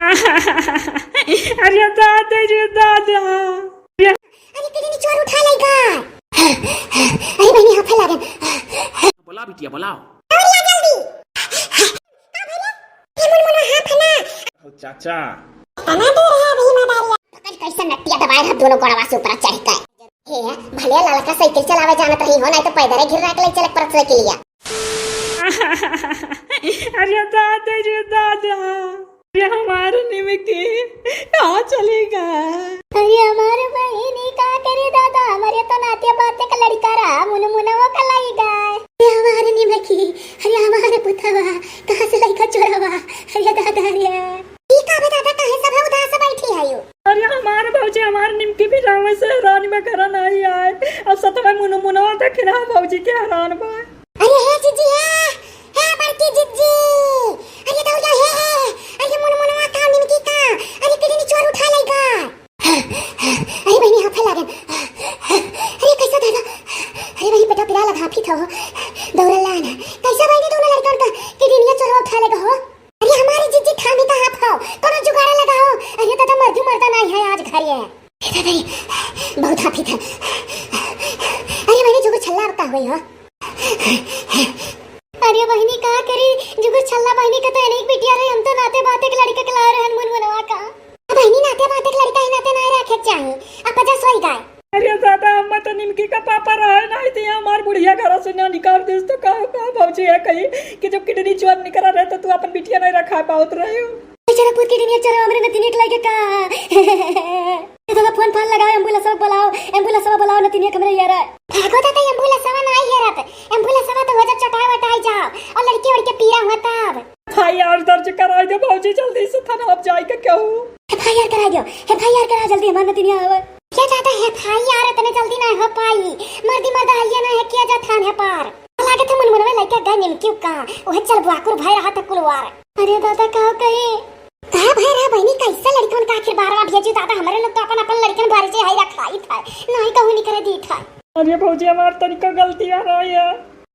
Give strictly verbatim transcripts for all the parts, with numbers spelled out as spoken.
अरे दादा रे दादा। अरे किडनी चोर उठा लेगा। अरे बहिनी, हाफे लागन। बोला बिटिया, बोलाओ। दौड़िया जल्दी। का भइले? ए मुनमुना, हाफ है ना? ओ चाचा। तना दूर है अभी मदारिया। पकड़ कैसे नटिया दबाए रहा दोनों गोड़वा से ऊपर चढ़ के। हे, भले ललका साइकिल चलावे जानत रही हो, नहीं तो पैदल घिर रख ले चले परत साइकिलिया। अरे दादा रे दादा, अरे हमार निमकी कहाँ चली गए? अरे हमार बहिनी का करे दादा, हमारे तो नाते बाते का लड़का रहा, मुनमुनवा का लाई गए। अरे हमार निमकी, अरे हमार पुतवा, कहाँ से लइका चोरवा? अरे दादा रे। ई का बे दादा, काहे सब है उदास बैठी है यो? अरे हमार भौजी, हमार निमकी भी रावण से हैरानी में घरा नहीं आए। अब सतवा मुनमुनवा देखी ना भौजी के हैरान बा। अरे हे जिज्जी, हे, हे बड़की जिज्जी, अरे दौड़िया हे, अरे मुनमुनवा का निमकी का, अरे किडनी चोर उठा लेगा। अरे बहिनी, हाफे लागन। अरे कैसा दादा, अरे बहिनी, पेटा पिरा लगा फिर हो, दौड़ल लान। कैसा बहिनी, दोनों लड़कन का किडनिया चोरवा उठा लेगा हो? अरे हमारे जिज्जी, थामी का हाफ हो, कोनो जुगाड़ लगाओ। अरे दादा, मर्दी मर्दा नहीं है आज घर ये। हे दादा रे, बहुत हाफित है। अरे बहिनी, जुगुर छल्ला अब का होई हो? अरे बहिनी, का करी, जुगुर छल्ला बहिनी का तो अनेक बिटिया रही, हम तो नाते बाते के लड़का के लाए रहन मुनमुनवा का। अब बहिनी, नाते बाते के लड़का ही नाते ना रखे चाही, अब वजह सोई गाय। अरे दादा, हम तो निमकी का पापा रहे नहीं थे, हमार बुढ़िया घर से ना निकाल देस तो का, का भौजी है कही कि जब किडनी चोर निकला रहे तो तू अपन बिटिया नहीं रखा पावत रहे हो। बेचारा पूत किडनी चोर हमरे नतिनिया के लागे का। ए दादा, फोन फान लगाओ, एम्बुलेंस वाला बुलाओ, एम्बुलेंस वाला बुलाओ, नतिनिया के हमरे यार। भागो दादा, एम्बुलेंस वाला नहीं हेरत, एम्बुलेंस वाला तो हो जा चटाई वटाई जाओ और लड़के वड़के पीरा हुआ तब। एफआईआर दर्ज कराई दे भौजी, जल्दी से थाना अब जाई के कहू। एफआईआर कराई दो, एफआईआर करा जल्दी, हमार नतिनिया आवे। क्या दादा, एफआईआर इतने जल्दी नहीं हो पाई, मर्दी मर्दा आइए ना है, किया जा थाने पार। लागत है मुनमुनवे लइका गए निमकी का, वह चल बुआकुर भय रहा था कुलवार। अरे दादा, का कही? का भय रहा बहिनी, कैसे लड़कन का आखिर बारवा भेजी दादा, हमरे लोग तो अपन अपन लड़कन बारे से हाई रखाई था, नहीं कहूँ निकरे दी था। अरे भौजी, हमार तनिको गलती आ रही है।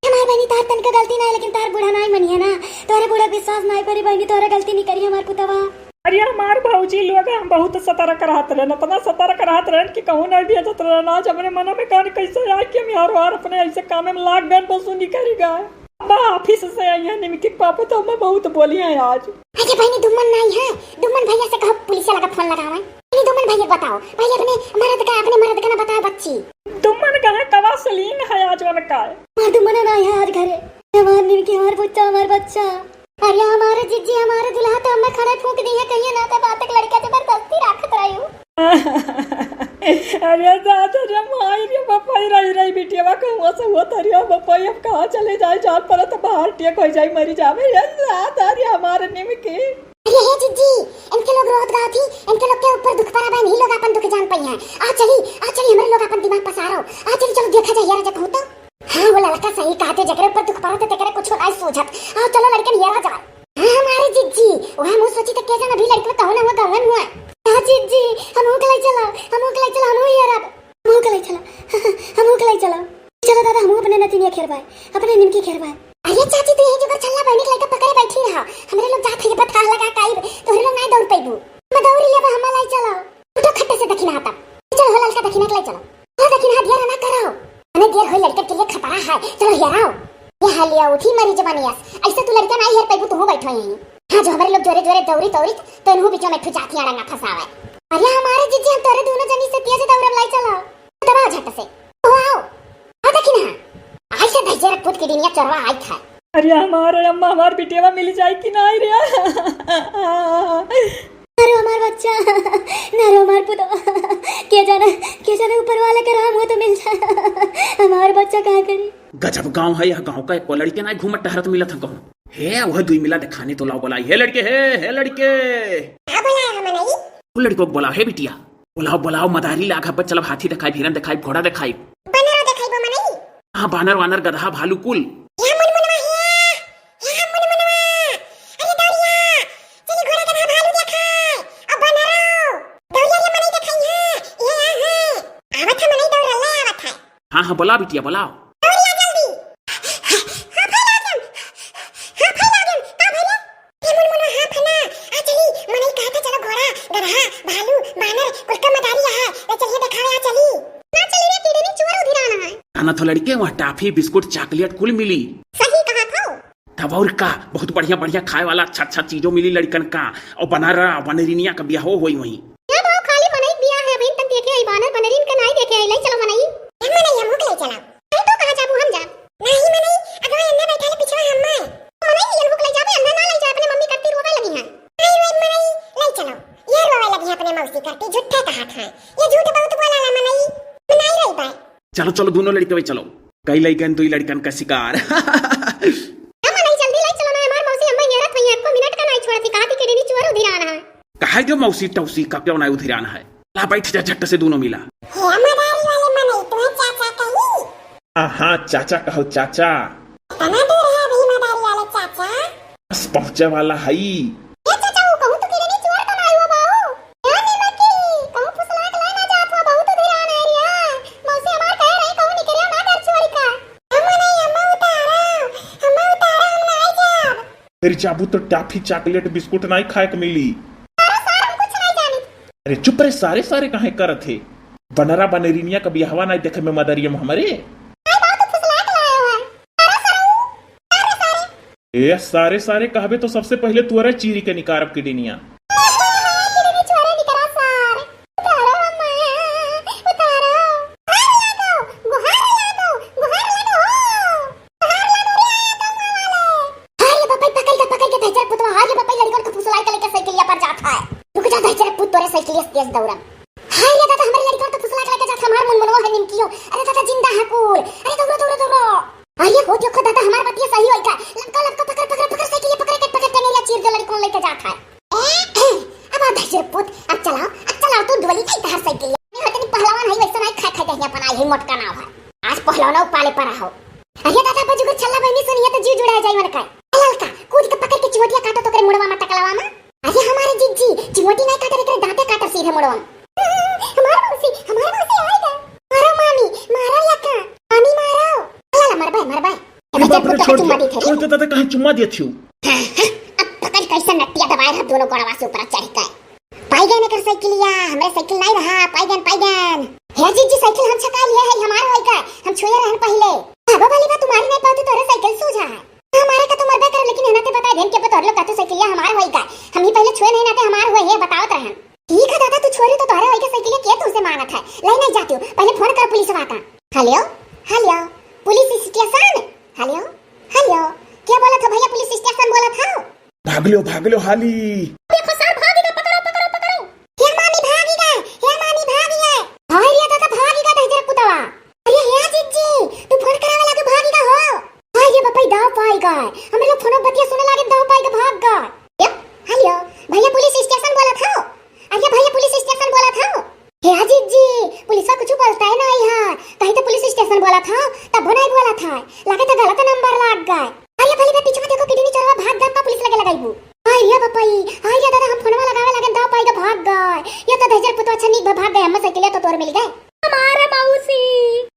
हमार बहिनी, तार तनिको गलती नहीं, लेकिन तार बूढ़ा नहीं मनिए ना, तोहरे बूढ़ा विश्वास नहीं करी बहिनी, तोहरे गलती नहीं करी हमार पुतवा। अरे हमार भौजी लोग, हम बहुत सतर्क रहत रहन, इतना सतर्क रहत रहन कि कहूँ नहीं भेजत रहन। आज हमरे मन में कहन कैसे आए कि हम यार वार अपने ऐसे काम में लाग गए, बसु निकल गए। अब ऑफिस से आई है निमकी पापा, तो हमें बहुत बोली है आज। अरे बहिनी, दुम्मन नहीं है, दुम्मन भैया से कहो पुलिस लगा फोन लगावे। अरे दुम्मन भैया बताओ, भाई अपने मर्द का, अपने मर्द का ना बताओ बच्ची। दुम्मन कहाँ, कवा से लीन है आज उनका? हमार दुम्मन नहीं है आज घरे। हमार निमकी, हमार बच्चा, हमार बच्चा। अरे हमारे जिज्जी, हमारे दुल्हा तो हमें खड़े फूंक दिए, कहिए ना तो बात एक लड़का जबरदस्ती रखत रही हूँ। अरे दादा रे माई रे बप्पा, रही रही बिटिया कहूँ से हुआ तरिया बप्पा, अब कहाँ चले जाए, जान पड़ा तो बाहर टेक हो जाए, मरी जावे। ये दादा रे हमारे निमकी। अरे हे जिज्जी, इनके लोग रोत गावत ही, इनके लोग के ऊपर दुख पड़ा बा, नहीं लोग अपन दुख जान पाई हैं। आ चली, आ चली, हमरे लोग अपन दिमाग पसारो। आ चली, चलो देखा जाए यार, जब कहूँ तो। हाँ, वो लड़का सही कहते, जेकरे ऊपर दुख पड़त है, तेकरे कुछ नहीं सूझत। आओ, चलो लड़कन हेरा जाए। हाँ, हमारे जिज्जी, वह मुँह सोची तो के जान अभी लड़के में कहो ना हुआ, गवन हुआ। हाँ जिज्जी, हमहू के ले चलो, हमहू के ले चलो, हमहू हेरब। हमहू के ले चलो, हमहू के ले चलो। चलो दादा, हमहू अपने नतिनिया खेरबाए, अपने निमकी खेरबाए। अरे चाची, तू यही जुगर छल्ला बहिनी के लइका पकड़े बैठी रहा, हमरे लोग जात है ये पता लगा काई, तोहरे लोग नहीं दौड़ पैबू। हम दौड़ लेबा, हम ले चलो। उठो खट्टे से दखिना तब। चलो हो ललका दखिना के ले चलो। हो दखिना, देर ना करो। हमें देर होई, लड़कन के लिए खतरा है। चलो हेराओ। ये हालिया उठी मरी जवानी अस। ऐसे तू लड़का नहीं हेर पैबू, तू हो बैठो यहीं। हाँ, जो हमारे लोग जोरे जोरे दौड़ी दौड़ी तो इनहू बीचों में ठू जाती अड़ंगा फंसावे। अरे हमारे जिज्जी, हम तोरे दोनों जनी से तेज दौड़ब, लाई चलो। तब आओ झट से। ओ आओ। आ दखिना। आई से दहिजर पूत के दिनिया चोरवा आई था। अरे हमार अम्मा, हमार बिटियावा मिल जाए कि नहीं रे? अरे हमार बच्चा, ना रे हमार पुतवा, के जाने, के जाने ऊपर वाला के रहम हो तो मिल जाए। हमार बच्चा कहाँ करी? गजब गाँव है यह, गाँव का एको लड़के ना घूमत टहरत मिलत है कहूँ। हे, वह दुई मिला देखाने तो लाओ बोलाई। हे लड़के, हे, हे लड़के। का बोला है मनई? वो लड़को को बोला, हे बिटिया, बोलाओ, बोलाओ, मदारी लाग हब्बत, चलब हाथी देखाई, हिरन देखाई, घोड़ा देखाई। बनरो देखाई बो मनई? हाँ, बानर वानर, गदहा, भालू कुल। या मुनमुनवा हिया, या मुनमुनवा। अरे दौड़िया, चली घोड़ा गदहा भालू देखाई। अब बनरो, दौड़िया रे मनई देखाई है, ये यहाँ है। आवत है मनई दौड़ रहा है, आवत है। हाँ, हाँ, बोला बिटिया, बोलाओ। दौड़िया जल्दी। हाँ, फैला दम। हाँ, फैला दम। का भइले? ए मुनमुना, हाँ, फैला। आ चली, मनई कहता भालू, बानर, कुल का मदारी है। ले चलिए देखावे, आ चली। ना चली रे, किडनी चोर उधिरान है। आना तो लड़के, वहाँ टाफी, बिस्कुट, चॉकलेट कुल मिली। सही कहा थो। तब और का, बहुत बढ़िया बढ़िया खाए वाला अच्छा अच्छा चीजों मिली लड़कन का। और बनरा बनरिनिया का बियाहो होई वहीं। क्या बाबू, खाली मनई बियाह है, अभी तक देखे आई बानर बनरीन का नाई देखे आई, ले चलो मनई। ए मनई, हमहू के ले चला। अरे तो कहाँ जाबू, हम जाब। नहीं मनई, अगवा एन्ने बैठा ले पिछवा हम्मा। मनई, ये लोग ले जाबे, अन्ना ना ले जाए, अपने मम्मी करती रोवे लगी है। नहीं रे मनई, ले चलो। ये रोवे लगी है अपने मौसी करती, झूठे कहा था। ये झूठ बहुत बोला ला मनई। मैं नहीं रही बाय। चलो चलो, दोनों लड़के भाई चलो। कई लइकन दुई लड़कन का शिकार। ए मनई, जल्दी ले चलो ना, हमार मौसी अम्मा ये रत हुई है, एको मिनट का नहीं छोड़ती, कहा थी कि डेनी चोर उधिरान है। कहा जो मौसी टौसी का क्यों नहीं उधिरान है? ला बैठ जा झट से दोनों मिला। हे मदारी वाले मनई, तुम्हें चाचा कही? हाँ हाँ, चाचा कहो चाचा। तना दूर है अभी मदारी वाले चाचा। बस पहुँचे वाला हई। ए चाचा, वो कहूँ तो किडनी चोर तो ना आयो बाऊ। ए निमकी, कहूँ फुसला के ला ना जात हुआ, बहुत उधिरान है रिया। मौसी हमार कह रही कहूँ निकरिया ना घर छोड़ का। हम नहीं, हम उतारो, हम उतारो, हम नहीं जाब। फिर जाबू तो टाफी, चॉकलेट, बिस्कुट नहीं खाए के मिली। अरे सार, हम कुछ नहीं जानी। अरे चुप रे, सारे सारे काहे करत है? बनरा बनरिनिया का बियाहवा नहीं देखे में मदरियम हमरे। आई बात तो फुसला के लाए हुआ। अरे सारे, अरे सारे। ए, सारे सारे कहबे तो सबसे पहले तुअरे चीरी के निकारब किडनिया। किडनी चोरे निकरा सार। उतारो अम्मा, उतारो। हार लागो, गुहार लागो, गुहार लागो हो। गुहार लागो रे, कौआ वाले। हाय रे बापा, पकड़ के, पकड़ के दहजर पुतवा, हाय रे बापा, लड़कन को फुसलाई के लेके साइकिलिया पर जात है। रुक जा दहजर पुत, तोरे साइकिलिया से तेज दौड़म। हाय रे दादा, हमारे लड़कन को फुसला के लेके जात है, हमार मुनमुनवा है निमकियो। अरे दादा, जिंदा है कुल। अरे दौड़ो, दौड़ो, दौड़ो। अरे हो देखो दादा, हमार बतिया सही होई का? लपका, लपका, पकड़, पकड़, पकड़, साइकिल पकड़ के, पकड़ के मेरा चीर जो लड़कन लेके जात है। अब आ दहजर पुत, अब चलाओ, अब चलाओ तू डोली का तहर साइकिल। नहीं होते नहीं पहलवान है, वैसे नहीं खाए, खाए दहिया बनाई है, मोटका ना है। आज पहलवान पाले पर हो। अरे दादा, बजुगर छल्ला बहनी सुनिए तो जीव जुड़ा जाए मन का। ललका, कूद के पकड़ के चिमोटिया काटो तो करे मुड़वा में टकलावा में। अरे हमारे जिज्जी, चिमोटी नहीं काटे, एकरे दांते काटे सीधे मुड़वा में। हमार मौसी, हमार मौसी आएगा। मारो मामी, मारो या का? मामी मारो। ला, ला, मरबे, मरबे। ए, बाप रे, छोड़ दे, चुम्मा दी थे। छोड़ दे दादा, काहे चुम्मा दिया थियो? हाँ, हाँ, अब पकड़ कैसे नटिया दबाए रहा दोनों गोड़वा से ऊपर चढ़ के। पाई गए एकर साइकिलिया, हमरे साइकिल नहीं रहा, पाई गए, पाई गए। हे जिज्जी, साइकिल हम छका लिए है, हमार होई का? हम छुए रहन पहले। भागो वाली बा, तुम्हारी नहीं पाती, तोरे साइकिल सूझा है। हमारे का तो मरबे करे, लेकिन हना ते बता देन के तोर लोग का तो साइकिलिया हमार होई का? हम ही पहले छुए नहीं ना ते हमार होई है, बतावत रहन। ठीक है दादा, तू छोरी तो तोहरे होई के साइकिलिया के तुमसे मांगत है, ले नहीं जाती हूँ, पहले फोन कर पुलिस वाला का। हेलो, हेलो, पुलिस स्टेशन, हेलो, हेलो, क्या बोला था भैया, पुलिस स्टेशन बोला था? भाग लो, भाग लो हाली। देखो सर, भागेगा, पकड़ो, पकड़ो, पकड़ो। हे मामी भागेगा, हे मामी भागेगा। हाय रे दादा, भागेगा दहिजर पुतवा। अरे हे जिज्जी, तू फोन करावे लागे भागेगा हो। हाय रे बपई, दाव पाएगा। हमरे लोग फोनो बतिया सुने लागे, दाव पाएगा, भाग गा। हेलो, भैया पुलिस स्टेशन बोला था। अरे भैया पुलिस स्टेशन बोला था। हे जिज्जी, पुलिसवा कुछ बोलता है ना यहाँ। कहीं तो पुलिस स्टेशन बोला था, तब नहीं बोला था। लगे तो गलत नंबर लाग गए। अरे भले बे, पीछे देखो, किडनी चोरवा भाग गया, पुलिस लगे लगाइबू। हाय रे बपई, हाय रे दादा, हम फोनवा लगावे लगे, दाव पाई के भाग गए। ये तो दहिजर पुतवा अच्छा नीक बा, भाग गए, हम साइकिलिया तो तोर मिल गए। हमारे मौसी।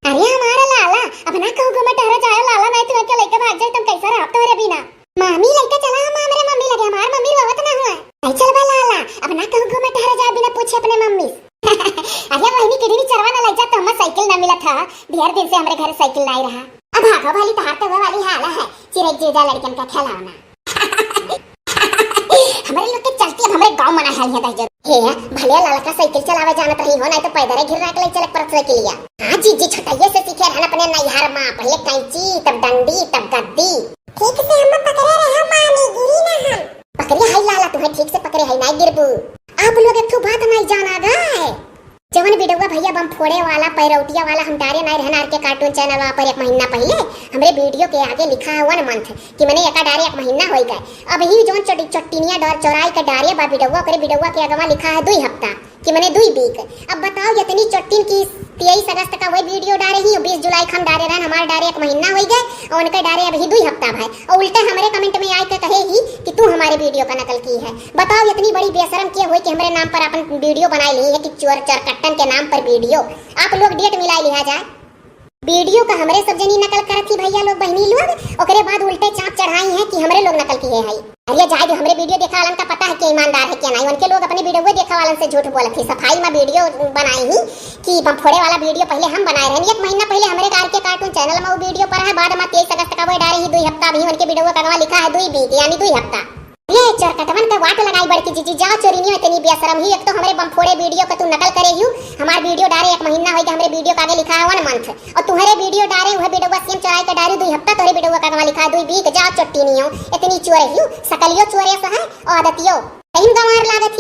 अरे हमारा लाला, अब ना कहू घूमे टहरे जाए लाला, नहीं तो के लेके भाग जाए, तुम कैसा रह तोरे बिना। मामी लेके चला हम हमरे मम्मी लगे, हमार मम्मी रोवत ना हुआ। नहीं चल बा लाला, अब ना कहू घूमे टहरे जाए बिना पूछे अपने मम्मी। अरे बहिनी, किडनी चोरवा ना लग जा, तो हम साइकिल ना मिला था, ढेर दिन से हमरे घर साइकिल नहीं रहा। अब भागो वाली तहार तो वो वाली हाल है, चिरई जीजा लड़कन का खिलौना। हमरे लोग के चलती अब हमरे गांव मना हाल है दहिजर। हे, भले ललका साइकिल चलावे जानत रही हो, नहीं तो पैदल घिर रख ले चलक परत साइकिलिया। हाँ जीजी, छोटइये से सीखे रहन अपने नैहर मा, पहले कैंची, तब डंडी, तब गद्दी। ठीक से हम पकड़े रहे मामी, गिरी ना हम। पकड़े है लाला, तुम्हें ठीक से पकड़े है, नहीं गिरबू। आप लोग एक ठो बात नहीं जाना गए। जवन वीडियोवा भैया बम फोड़े वाला, पैरौटिया वाला हम डारे नहीं रहन आर के कार्टून चैनल वहाँ पर एक महीना पहले, हमरे वीडियो के आगे लिखा है वन मंथ, कि मने एका डारे एक महीना होई गए। अब ही जौन चोटी-, चोट्टिनिया डर चोराई के डारे बा वीडियोवा, ओकरे वीडियोवा के अगवा लिखा है दुई हफ्ता, कि मने दुई वीक। अब बताओ, इतनी चोट्टिन की तेईस अगस्त का वही वीडियो डारे ही, बीस जुलाई का हम डारे रहन, हमार डारे एक महीना होई गए, और उनके डारे अभी दुई हफ्ता भाई। और उल्टे हमरे कमेंट में आए के कहे ही कि तू हमारे वीडियो का नकल की है। बताओ, इतनी बड़ी बेशरम के होई कि हमरे नाम पर अपन वीडियो बनाई ली है कि चोर चरकट्टन के नाम पर वीडियो। आप लोग डेट मिलाई लिहा जाए। वीडियो का हमरे सब जनी नकल करत ही भैया लोग, बहनी लोग, ओकरे बाद उल्टे चाप चढ़ाई है कि हमरे लोग नकल किए है। अरे जाए दे, हमरे वीडियो देखा वालन का पता है कि ईमानदार है कि नहीं। उनके लोग अपने वीडियो देखा वालन से झूठ बोलत ही। सफाई में वीडियो बनाई ही कि बमफोड़े वाला वीडियो पहले हम बनाए रहन। एक महीना पहले हमरे कार के कार्टून चैनल में वो वीडियो पर है, बाद में तेईस अगस्त का वो डारे ही, दुई हफ्ता भी उनके वीडियो का अगवा लिखा है दुई बीक, यानी दुई हफ्ता। ये चोरकटवन का वाट लगाई बड़की जीजी, जाओ चोरिनियो, इतनी बेशरम ही। एक तो हमरे बमफोड़े वीडियो का तू नकल करे ही, हमार वीडियो डारे एक महीना होइगा, हमरे वीडियो का आगे लिखा है वन मंथ, और तुम्हारे वीडियो डारे हुए वीडियो सेम चोराई के डारी दुई हफ्ता, तोहरे वीडियो का अगवा लिखा है दुई बीक, जाओ चोट्टी नहीं हो, इतनी चोर ही, सकलियो चोरे से है और आदतियो। कहीं गंवार लागत